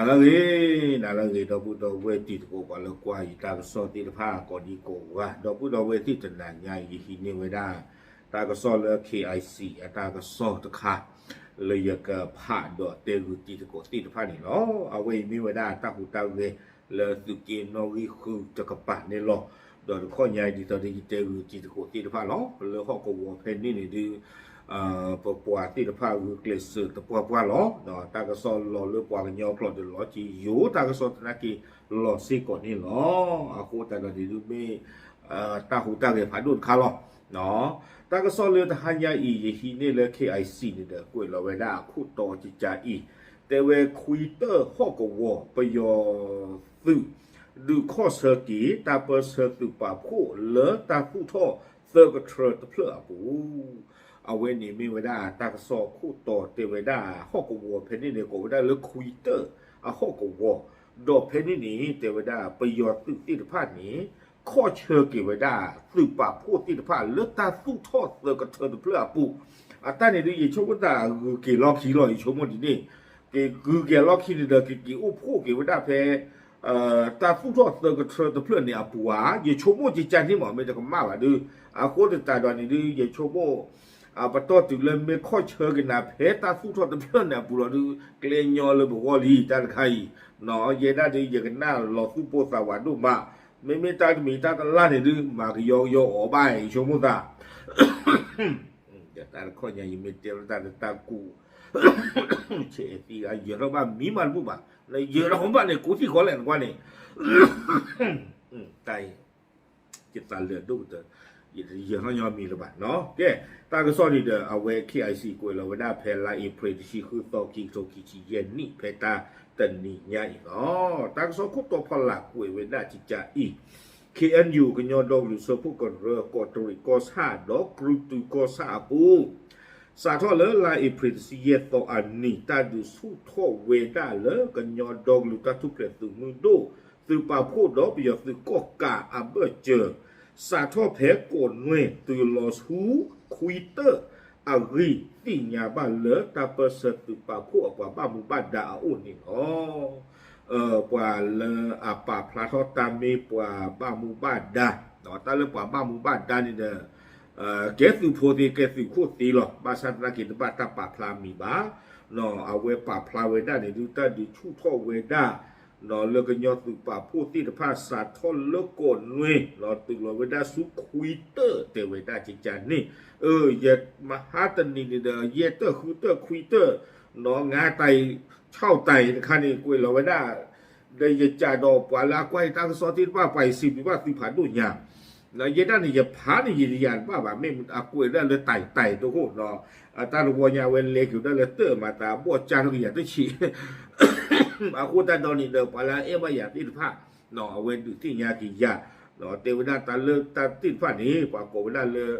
ဂ့ၤ, နၤလၢအဂ့ၤ ဒီပုၢ်ဒီဝဲၢ်တံၤသကိး ပှၤလၢကွၢ်ယတၢ်ကစီၣ်သ့ၣ်တဖၣ် ကိးဒံကိးဂၤ, ဒီပုၢ်ဒီဝဲၢ်သ့ၣ်တနၤညါအံၤ ယဟံးန့ၢ်ဝဲဒၣ် တၢ်ကစီၣ်လၢ K I C အတၢ်ကစီၣ်တခါ လၢယကဖးဒီးတဲဂုာ်တံၤသကိးသ့ၣ်တဖၣ်န့ၣ်လီၤ. အဝဲအံၤမ့ၢ်ဝဲဒၣ်တၢ်ဟူးတၢ်ဂဲၤလၢသုးက့နီၣ်ဂံၢ်ဃုတကပၤန့ၣ်လီၤ. ဒီးတခီညါအံၤဒ်သိးဒီးယတဲဂုာ်တံၤသကိးသ့ၣ်တဖၣ်လီၤ. လၢဟီၣ်ကဝီၤဖဲန့ၣ်န့ၣ်ဒုး ပပှၤသ့ၣ်တဖၣ်ဂုာ်ကျဲးစၢးသပှၢ်ပှၢ်လီၤ. တၢ်ကစီၣ်လီၤလၢပှၤကညီကျိာ်ဒီးလီၤက့ၤယိၤ တၢ်ကစီၣ်သနာ်က့ လီၤစ့ၢ်ကီးန့ၣ်လီၤ. အဃိသတးဒီးန့ၣ်ဒုးမ့ၢ် တၢ်ဟူးတၢ်ဂဲၤဖးဒိၣ်တခါလီၤ. တၢ်ကစီၣ်လၢတဟါညါအံၤ ယဟံးန့ၢ်လၢ K I C န့ၣ်ဒီး ကွဲးလီၤဝဲဒၣ်အခိၣ်တီကကါအံၤ, တဲဝဲခွံတၢၣ်ဟီၣ်ကဝီၤ ပယီၤသုး ဒုးခီၣ်ဆၢက့ၤ တၢ်ပၢၢ်ဆၢသုးပာ်ဖှိၣ်လၢတၢ်သူၣ်ထီၣ်သၢကထြၢတဖျၢၣ်အပူၤ အဝဲန့ၣ်မ့ၢ်ဝဲဒၣ်တၢ်ကစီၣ်ခိၣ်တီတဲဝဲဒၣ်ဟီၣ်ကဝီၤဖဲန့ၣ်န့ၣ် ကိးဝဲဒၣ်လၢခွံတၢၣ်အဟီၣ်ကဝီၤ, ဒီးဖဲန့ၣ်န့ၣ် တဲဝဲဒၣ်ပယီၤသုးသ့ၣ်တဖၣ်န့ၣ် ခီၣ်ဆၢက့ၤဝဲဒၣ်သုးပာ်ဖှိၣ်သ့ၣ်တဖၣ်လၢတၢ်သူၣ်ထီၣ်သၢကထြၢတဖျၢၣ်အပူၤ, အတၢ်န့ၣ်ဒုးယဆိကမိၣ်သးဂုၤက့ၤလီၢ်ခံလီၤ ယဆိကမိၣ်ဒ်န့ၣ်, က့ၤဂုၤက့ၤလီၢ်ခံန့ၣ်ဒီး ကက့ၤအိၣ်ဖှိၣ်က့ၤဝဲဒၣ်ဖဲ တၢ်သူၣ်ထီၣ်သၢကထြၢတဖျၢၣ်န့ၣ်အပူၤဧါ, ယဆိကမိၣ်ကကါန့ၣ်မ့ၢ် မ့ၢ်တကမၣ်ဘၣ်ဒုး, အဃိသတးဒီးန့ၣ်ဒုး ယဆိကမိၣ် ပတီၢ်တုၤလၢမ့ၢ်ခီၣ်ဆၢက့ၤနၤဖဲတၢ်သူၣ်ထီၣ်တဖျၢၣ်န့ၣ်အပူၤလီၤဒုး ကျဲညီလၢပဂီၢ်လံ တၢ်တခါအံၤ, ယဲဒၣ်ဒုး ယကနၣ်လီၤသူၣ်ပိၢ်သးဝးဒိၣ်မး, မ့မ့ၢ်တၢ်တမံၤတၢ်တလၢ်န့ၣ်ဒုး မၤကယီကယီအီၤဘၣ် ယဆိကမိၣ်သး တၢ်တခီညါ ယမ့ၢ်တဲလီၤတၢ်လၢတၢ်ကူၣ် ဆဲးသံဂၤ ယၢၤထီၣ်ဘၣ်မံမးတဘူၣ်ဘၣ်, နယၢၤထီၣ်ဘၣ်န့ၣ် ကူထံၣ်ဃီလဲၣ်နကွၢ်န့ၣ်, တၢ်အံၤ ယသးလၢာ်ဒိၣ်ကတၢၢ်, ယတယၢၤထီၣ်ညီမံၤလၢၤဘၣ်နီၤ. ကဲ, တၢ်ကစီၣ်န့ၣ်ဒီး အဝဲ K I C ကွဲးလီၤဝဲဒၣ်ဖဲလါအ့ဖြ့ၣ်တဆံဃုသီ ခံကထိခံဆံယဲၢ်နံၣ် ဖဲတၢ်တနံၤညါအံၤလီၤ. တၢ်ကစီၣ်ခိၣ်တီဖီလာ်ကွဲးဝဲဒၣ်ကကါအံၤ, K N U ကညီဒီကလုာ်စၢဖှိၣ်ကရၢ ကီးတရံးကီၢ်ဆၣ် ဒီးကြုးတုၤကီၢ်ဆၣ်အပူၤ စးထီၣ်လၢလါအ့ဖြ့ၣ်တဆံယဲၢ်သီအနံၤ တၢ်ဒုးဆူၣ်ထီၣ်ဝဲဒၣ်လၢကညီဒီကလုာ်တၢ်ထူၣ်ဖျဲးသုးမုၢ်ဒိၣ် သုးပာ်ဖှိၣ်ဒီးပယီၤသုးကီၢ်ကးအဘၢၣ်စၢၤ စးထီၣ်ဖဲကိးနွဲၣ်တုၤလီၤဆူခွံတၢၣ်အဂ့ၢ် သ့ၣ်ညါဘၣ်လၢတၢ်ပၢၢ်ဆၢသုးပာ်ဖှိၣ်အပှၤဘၣ်မူဘၣ်ဒါအအိၣ်န့ၣ်လီၤ. ပှၤလၢအပာ်ဖျါထီၣ်တၢ်မ့ၢ်ပှၤဘၣ်မူဘၣ်ဒါ, တၢ်လၢပှၤဘၣ်မူဘၣ်ဒါန့ၣ်ဒီး ကဲသုးဖိသ့ကဲသုးခိၣ်သ့လီၤ. ဘၣ်ဆၣ်သနာ်က့တဘၣ်တၢ်ပာ်ဖျါမံၤဘၣ်. အဝဲပာ်ဖျါဝဲဒၣ်န့ၣ်ဒုး တၢ်ဒုးဆူၣ်ထီၣ်ဝဲဒၣ် လၢကညီသုးပာ်ဖှိၣ်သ့ၣ်တဖၣ်စးထီၣ်လၢကိးနွဲၣ် တုၤလီၤဝဲဒၣ်ဆူခွံတၢၣ်တဲဝဲဒၣ်ကကါန့ၣ်, ယမဟါတနံၤန့ၣ်ဒီး ယဲၢ်တၢၣ်ဃုတၢၣ်ခွံတၢၣ် ငါးတိုင်ခြောက်တိုင်တခါန့ၣ် ကွဲးလီၤဝဲဒၣ် ဒီးယကးဒီးပှၤလၢအကွၢ်ယတၢ်ကစီၣ်သ့ၣ်တဖၣ် ပှၤယစံးဘျုးဘၣ်သုဖးဒိၣ်ညါ, ယဲဒၣ်န့ၣ် ယဖးန့ၣ်ယတယာ်တဘၣ်ဘၣ် မ့ၢ်အကွဲးဒၣ်လၢတိုင်တိုင်တဃိၣ်, တၢ်တဝီညါအဝဲလဲၤက့ၤဒၣ်လၢတၢၣ်မၤသးအဘီၣ်ကၢ်ထီၣ်က့ၤယၤတဆံး, အဃိသတးဒီးန့ၣ်ဒီး ပှၤလၢအအဲၣ်ဘၣ်ယၤသ့ၣ်တဖၣ် အဝဲဒုးသ့ၣ်ညါက့ၤယၤ, တဲဝဲဒၣ်တၢ်လၢတၢ်သ့ၣ်တဖၣ်န့ၣ် ပှၤကိးဝဲဒၣ်လၢ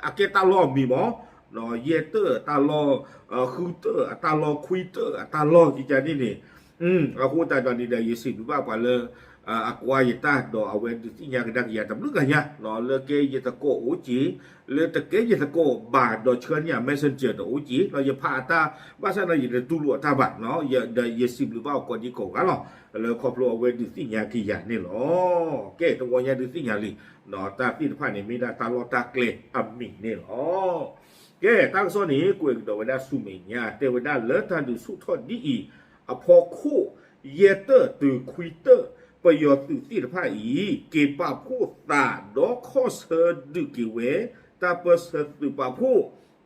အကဲတၢ်လီၢ်အမံၤမး, ယဲၢ်တၢၣ်အတၢ်လီၢ်, ဃုတၢၣ်အတၢ်လီၢ် ခွံတၢၣ်အတၢ်လီၢ် ကကါန့ၣ်န့ၣ်, အဃိသတးဒီးန့ၣ်ဒီး ယစံးဘျုးဘၣ်ပှၤလၢ အကွၢ်ယတၢ်ဒီးအဝဲဒုးသ့ၣ်ညါကဒါက့ၤယၤတဘျုးဂၤညါ, လၢကဲယသကိးအိၣ်က့ၤ, လၢတကဲယသကိးဘၣ်ဒီးဆှၢန့ၢ်အ messenger တအိၣ်က့ၤ, ယဖးအတၢ် ဘၣ်ဆၣ်ဒီးယတတူၢ်လိာ်အတၢ်ဘၣ်, ဒီးယစံးဘျုးဘၣ်အီၤကိးဒံကိးဂၤလီၤ, လၢခီဖျိအဝဲဒုးသ့ၣ်ညါက့ၤယၤန့ၣ်လီၤ. ကဲ တဝီညါဒုးသ့ၣ်ညါလံ, တၢ်သ့ၣ်တဖၣ်န့ၣ် မ့ၢ်ဒၣ်တၢ်လီၢ်တၢ်ကျဲအမံၤန့ၣ်လီၤ. ကဲ တၢ်ကစီၣ်န့ၣ် ကွဲးကဒီးဝဲဒၣ်ဆူမဲာ်ညါ တဲဝဲဒၣ်လၢတၢ်ဒုးဆူၣ်ထီၣ်ဒ်အံၤ အဖီခိၣ် ယဲၢ်တၢၣ်တုၤခွံတၢၣ် ပယီၤသုးသ့ၣ်တဖၣ်အံၤ က့ၤပာ်ဖှိၣ်သးဒီးခီၣ်ဆၢဒုးက့ၤဝဲ တၢ်ပၢၢ်ဆၢသုးပာ်ဖှိၣ်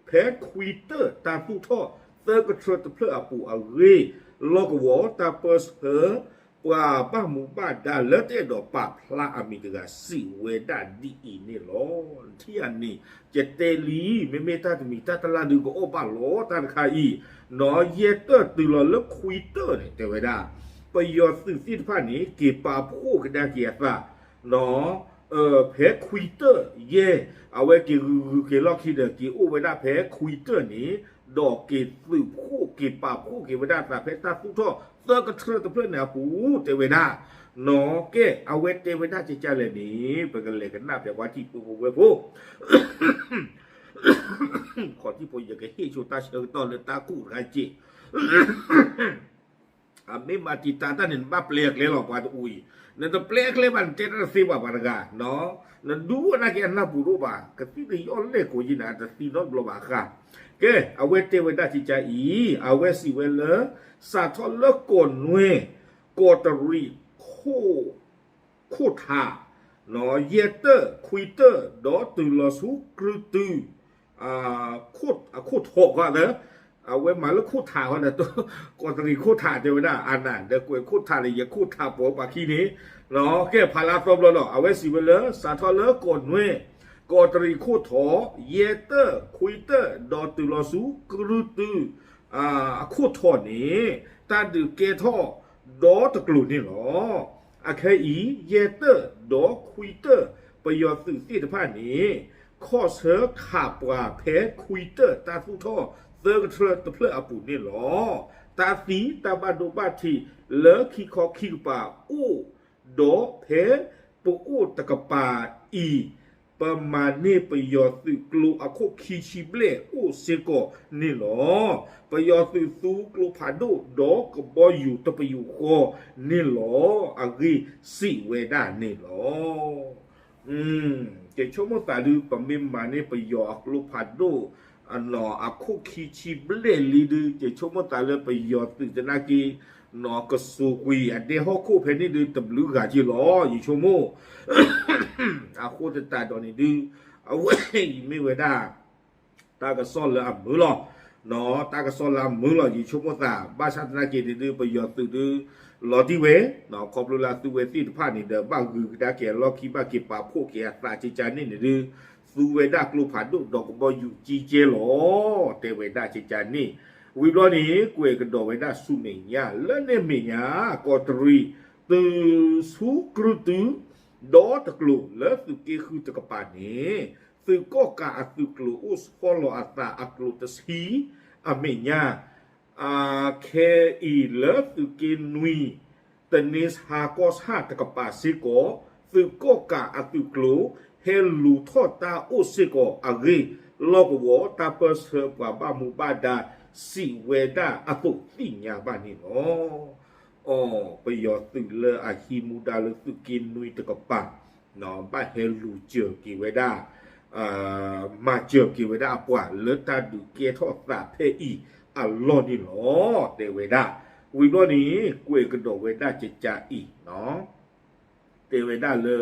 ဖဲခွံတၢၣ်တၢ်သူၣ်ထီၣ်သၢကထြၢတဖျၢၣ်အပူၤအဂ့ၢ် လီၢ်ကဝီၤတၢ်ပၢၢ်ဆၢ ပှၤဘၣ်မူဘၣ်ဒါလၢတအဲၣ်ဒိးပာ်ဖျါအမံၤတဂၤစံးဝဲဒၣ်ဒ်အံၤန့ၣ်လီၤ. ထံၣ်အန့ၣ် ယတဲလံ မ့မ့ၢ်တၢ်တမံၤတၢ်တလၢ်ဒုးကအီၣ်ဘၣ်လီၤတၢ်တခါအံၤ, နီၢ် ယဲၢ်တၢၣ်တုၤလီၤလၢခွံတၢၣ်န့ၣ် တဲဝဲဒၣ် ပယီၤသုးသ့ၣ်တဖၣ်န့ၣ် က့ၤပာ်ဖှိၣ်ကဒါက့ၤအသး နီၢ် ဖဲခွံတၢၣ်ယဲၢ် အဝဲက့ၤဂုၤဂုၤက့ၤလီၢ်ခံဒီး က့ၤအိၣ်ဝဲဒၣ်ဖဲခွံတၢၣ်န့ၣ် ဒီးက့ၤသုးဖှိၣ်က့ၤပာ်ဖှိၣ်က့ၤဝဲဒၣ်အသးဖဲတၢ်သူၣ်ထီၣ်သၢကထြၢတဖျၢၣ်န့ၣ်အပူၤ တဲဝဲဒၣ်, နီၢ် ကဲ အဝဲတဲဝဲဒၣ်ကကၢ်လဲၣ်န့ၣ် ပကလဲၤကနၣ်ဖဲပှၤထံၣ်ဖိဝဲၢ်ဖိ ခီၣ်ထံၣ်ဖိ ယကဟ့ၣ်ဆိတၢ်ဆၢကတီၢ်လၢတၢ်ကူၣ်တခါစ့ၢ် အမ့ၢ်မၤတံာ်တာ်တၢ်န့ၣ် နဘၣ်ပျဲအကျဲလီၤ ပှၤတအိၣ်အံၤ, နတပျဲအကျဲဘၣ် နတဲတၢ်တသ့ဘၣ်ပှၤတဂၤ, နဒူဝဲနာ်က့အနၢ်ပူၤဒိၣ်ဘၣ်, ကသံၣ်တယီၣ်လဲၣ်ကိးယံၤန့ၣ် အတသံနီတဘျီဘၣ်ဃါ. ကဲ အဝဲတဲဝဲဒၣ်ကကါအံၤ အဝဲစံးဝဲလၢ စးထီၣ်လၢကီၢ်နွဲၣ် ကီးတရံး ခိၣ်ထး, ယဲၢ်တၢၣ် ခွံတၢၣ် ဒီးတုၤလီၤဆူ ကြုးတုၤ အခိၣ်ထးဃီဒီး, အဝဲမၤလၢခိၣ်ထးဃီဒီး ကီးတရံးခိၣ်ထးတဲဝဲဒၣ်အနၢ် ဒီးကွဲးခိၣ်ထးဒီး ယခိၣ်ထးပိာ်ပှၤခံန့ၣ်, ကဲဖးလၢအသီဘျီဒီး အဝဲစံးဝဲလၢ စးထီၣ်လၢကီၢ်နွဲၣ် ကီးတရံးခိၣ်ထး ယဲၢ်တၢၣ် ခွံတၢၣ် ဒီးတုၤလီၤဆူ ကြုးတုၤ အခိၣ်ထးန့ၣ် တၢ်ဒုးကဲထီၣ်ဒီတကျိၤန့ၣ်လီၤ. အခဲအံၤ ယဲၢ်တၢၣ် ဒီးခွံတၢၣ် ပယီၤသုးသ့ၣ်တဖၣ်န့ၣ် ခီၣ်ဆၢခးပှၤဖဲခွံတၢၣ် တၢ်သူၣ်ထီၣ်သၢကထြၢတဖျၢၣ်အပူၤန့ၣ်လီၤ. တၢ်သံတၢ်ဘၣ်ဒိဘၣ်ထံးလၢခံခီခံကပၤအိၣ် ဒီးဖဲပအိၣ်တကပၤအံၤ ပမၤန့ၢ်ပယီၤသုးကျိအခိၣ်ခံဆံဘျဲၣ်အိၣ်စ့ၢ်ကီးန့ၣ်လီၤ. ပယီၤသုးသူကျိဖးဒိၣ်ဒီးကဘီယူၤတပယူာ်ဃီန့ၣ်လီၤ. အဂ့ၢ်စံးဝဲဒၣ်န့ၣ်လီၤ. ယဆိကမိၣ်သးဒုး ပမ့ၢ်မၤန့ၢ်ပယီၤအကျိဖးဒိၣ် အခိၣ်ခံဆံဘျဲၣ်လံဒုး ယဆိကမိၣ်သးလၢပယီၤသုးသနာ်က့ ကစိာ်ကွံာ်အဒဲဟီၣ်ခိၣ်ဖဲန့ၣ်ဒုး တဘျုးဂၤက့လီၤ ယဆိကမိၣ်. အဃိသတးဒီးန့ၣ်ဒုး အဝဲအံၤမ့ၢ်ဝဲဒၣ် တၢ်ကစီၣ်လၢအမုာ်လီၤ. တၢ်ကစီၣ်လၢအမုာ်လီၤ ယဆိကမိၣ်သး ဘၣ်ဆၣ်သနာ်က့န့ၣ်ဒုး ပယီၤသုးဒုး လီၤတံၢ်ဝဲ ခီဖျိလၢအသူဝဲသ့ၣ်တဖၣ်န့ၣ်ဒီး ဘၣ်ဂုၤကဒါက့ၤအလီၢ်ခံ ဘၣ်က့ၤပာ်ဖှိၣ်က့ၤအသးကကါန့ၣ်န့ၣ်ဒုး သူဝဲဒၣ်ကျိဖးဒိၣ်ဒီးကဘီယူၤကံကဲလီၤ တဲဝဲဒၣ်ကကါန့ၣ်. ဝံၤဘျီန့ၣ် ကွဲးကဒီးဝဲဒၣ်ဆူမဲာ်ညါ လၢန့ၣ်မဲာ်ညါ ကီးတရံး တုၤဆူကြုးတုၤ ဒီတကျိၤလၢသုးက့ဃုတကပၤန့ၣ် သုးကီၣ်ကးအသုးကျိၤအိၣ်ဆီလီၤအသးအကျိၤတဆံ အမဲာ်ညါ ခဲအံၤလၢသုးက့နွံ တန့ဆါကီၢ်ဆၣ်တကပၤစ့ၢ်ကီး သုးကီၣ်ကးအသုးကျိၤ ဟဲလူၤထီၣ်တၢ်အိၣ်စ့ၢ်ကီးအဂ့ၢ် လီၢ်ကဝီၤတၢ်ပၢၢ်ဆၢပှၤဘၣ်မူဘၣ်ဒါ စံးဝဲဒၣ်အသိးသ့ၣ်ညါဘၣ်န့ၣ်လီၤ. အီ ပယီၤသုးလၢအဟံးမူဒါလၢသုးက့နွံတကပၤ ဘၣ်ဟဲလူၤစၢၤက့ၤဝဲဒၣ် မၤစၢၤက့ၤဝဲဒၣ်အပှၤလၢတၢ်ဒုးကဲထီၣ်သးဖဲအံၤအလီၢ်န့ၣ်လီၤ တဲဝဲဒၣ်. ဝံၤဘျီန့ၣ် ကွဲးကဒီးဝဲဒၣ်ကကါအံၤ တဲဝဲဒၣ်လၢ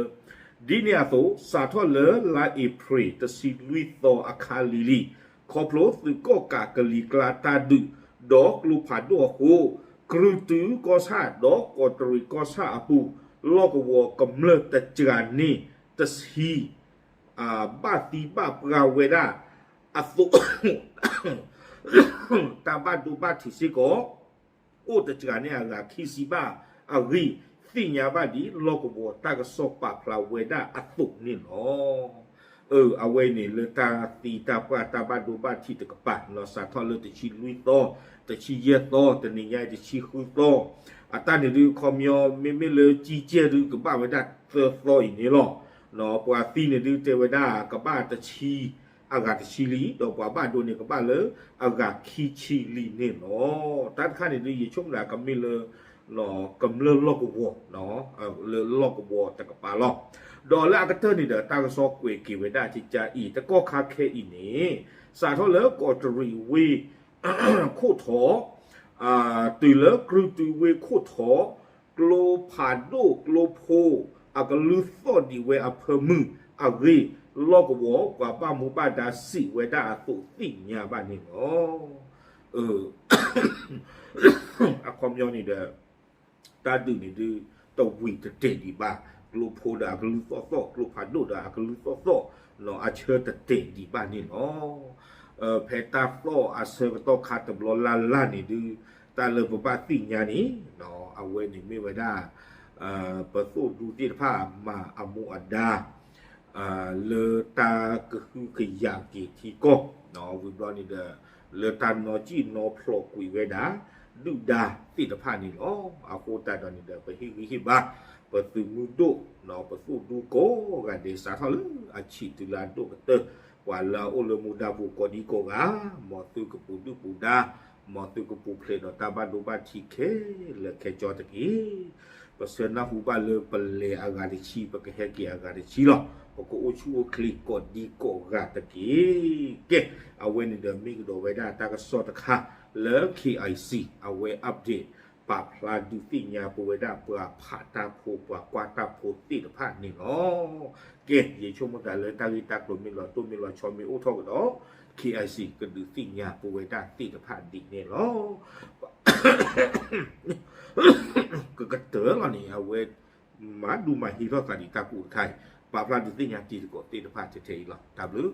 ဒ်န့ၣ်အသိး စးထီၣ်လၢလါအ့ဖြ့ၣ် တဆံလွံၢ်သီအခါလံၤလံၤ ခီဖျိသုးကီၣ်ကးကလံၤကျါတၢ်ဒုး ဒီးကျိဖးဒိၣ်အဃိ ကြုးတုၤကီၢ်ဆၣ် ဒီးကီးတရံးကီၢ်ဆၣ်အပူၤ လီၢ်ကဝီၤကမျၢၢ်တစှၤန့ၢ်တဆံ ဘၣ်သံဘၣ်ပှၢ်ဝဲဒၣ်အသိး တၢ်ဘၣ်ဒိဘၣ်ထံးစ့ၢ်ကီး အိၣ်တစှၤန့ၢ်အဂၤခံဆံဘၣ်အဂ့ၢ် သ့ၣ်ညါဘၣ်ဒ်လီၢ်ကဝီၤတၢ်ကစီၣ်ပာ်ဖျါဝဲဒၣ်အသိးန့ၣ်လီၤ. အဝဲန့ၣ်လၢတၢ်သံတၢ်ပှၢ်တၢ်ဘၣ်ဒိဘၣ်ထံးတကပၤ စးထီၣ်လၢတဆံလွံၢ်သီ, တဆံယဲၢ်သီ, တနံၤညါအံၤတဆံဃုသီ, အတၢ်န့ၣ်ဒုး ခီပညီ မ့မ့ၢ်လၢကံကဲၢ်ဒုး ကဘၣ်ဝဲဒၣ်သၢသီအံၤန့ၣ်လီၤ. ပှၤသံန့ၣ်ဒုး တဲဝဲဒၣ်ကဘၣ်တဆံ အဂၤတဆံလံ, ဒီးပှၤဘၣ်ဒိန့ၣ် ကဘၣ်လၢအဂၤခံဆံလံန့ၣ်လီၤ. တၢ်တခါန့ၣ်ဒုး ယဆိကမိၣ်ကမ့ၢ်လၢ ကမျၢၢ်လီၢ်ကဝီၤ လၢလီၢ်ကဝီၤတကပၤလီၤ. ဒီးလၢအကတၢၢ်န့ၣ်ဒီး တၢ်ကစီၣ်ကွဲးက့ၤဝဲဒၣ်ကကါအံၤ တကီၢ်ခါခဲအံၤန့ၣ် စးထီၣ်လၢကီးတရံးဝ့ၢ်ခိၣ်ထီ တုၤလၢကြုးတုၤဝ့ၢ်ခိၣ်ထီ ကျိဖးဒိၣ်ကျိဖိ အကလုၢ်သီၣ်ဒံးဝဲအဖၢမုၢ်အဂ့ၢ် လီၢ်ကဝီၤပှၤဘၣ်မူဘၣ်ဒါစံးဝဲဒၣ်အသိးသ့ၣ်ညါဘၣ်န့ၣ်လီၤ. အခီပညီန့ၣ်ဒီး တၢ်ဒုးန့ၣ်ဒုး တဝံၤတတဲာ်ဒံးဘၣ်, ကျိဖိဒီးအကလုၢ်သီၣ်သီၣ်, ကျိဖးဒိၣ်ဒီးအကလုၢ်သီၣ်သီၣ် အဆၢတတဲာ်ဒံးဘၣ်န့ၣ်လီၤ. ဖဲတၢ်သီၣ်အဆၢကတီၢ်ခါတဘျီလၢ်လၢ်န့ၣ်ဒုး တၢ်လၢပဘၣ်သ့ၣ်ညါန့ၣ် အဝဲန့ၣ်မ့ၢ်ဝဲဒၣ် ပသိၣ်ဒူသ့ၣ်တဖၣ်မၤအမူအဒါ လၢတၢ်ကဟုကယာ်က့ၤထံကီၢ် ဝံၤဘျီန့ၣ်ဒီး လၢတၢ်နီၢ်ကံၣ်နီၢ်ဖျိးကွံာ်ဝဲဒၣ် ဒုၣ်ဒါသ့ၣ်တဖၣ်န့ၣ်လီၤ. အဃိသတးဒီးန့ၣ်ဒီး ပဟ့ၣ်ဂံၢ်ဟ့ၣ်ဘါ ပသုးမုၢ်ဒိၣ် ပသိၣ်ဒူကိးဂၤဒဲး စးထီၣ်လၢအဆံးတုၤလၢအဒိၣ်ကတၢၢ် ပှၤလၢအအိၣ်လၢမူဒါပူၤကိးဒံကိးဂၤ မ်သုကပူၤဒုၣ်ပူၤဒါ မ်သုကပူၤဖျဲးဒီးတၢ်ဘၣ်ဒိဘၣ်ထံးခဲလၢာ်ခဲဆ့တက့ၢ်. ပဆၢနၢ်ဟူဘၣ်လၢပလဲၤအဂၤတဆံ ပကဟဲက့ၤအဂၤတဆံလီၤ. ပကအိၣ်ဆူၣ်အိၣ်ချ့ကိးဒံကိးဂၤတက့ၢ်. ကဲ, အဝဲန့ၣ်ဒီးမ့ၢ်ကဒီးဝဲဒၣ်တၢ်ကစီၣ်တခါလၢ K I C အဝဲ update ပာ်ဖျါဒုးသ့ၣ်ညါပဝဲဒၣ်ပှၤဖးတၢ်ဖိ ပှၤကွၢ်တၢ်ဖိသ့ၣ်တဖၣ်န့ၣ်လီၤ. ကဲ, ယဆိကမိၣ်သးလၢတၢ်ဂ့ၢ်တၢ်ကျိၤမ့ၢ်လီၤတိၢ်မ့ၢ်လီၤဆီမ့ၢ်အိၣ်ထီၣ်ကဒီး K I C ကဒုးသ့ၣ်ညါပဝဲဒၣ်သ့ၣ်တဖၣ်ဒ်န့ၣ်လီၤ. ကကတၢၢ်လီၤန့ၣ် အဝဲ မၤဒူမၤဟ့ထီၣ်သးဒံးတၢ်ကူၣ်တခါအံၤ, ပာ်ဖျါဒုးသ့ၣ်ညါတံၤသကိးသ့ၣ်တဖၣ်ထဲထဲအံၤလီၤ. တၢ်ဘျုး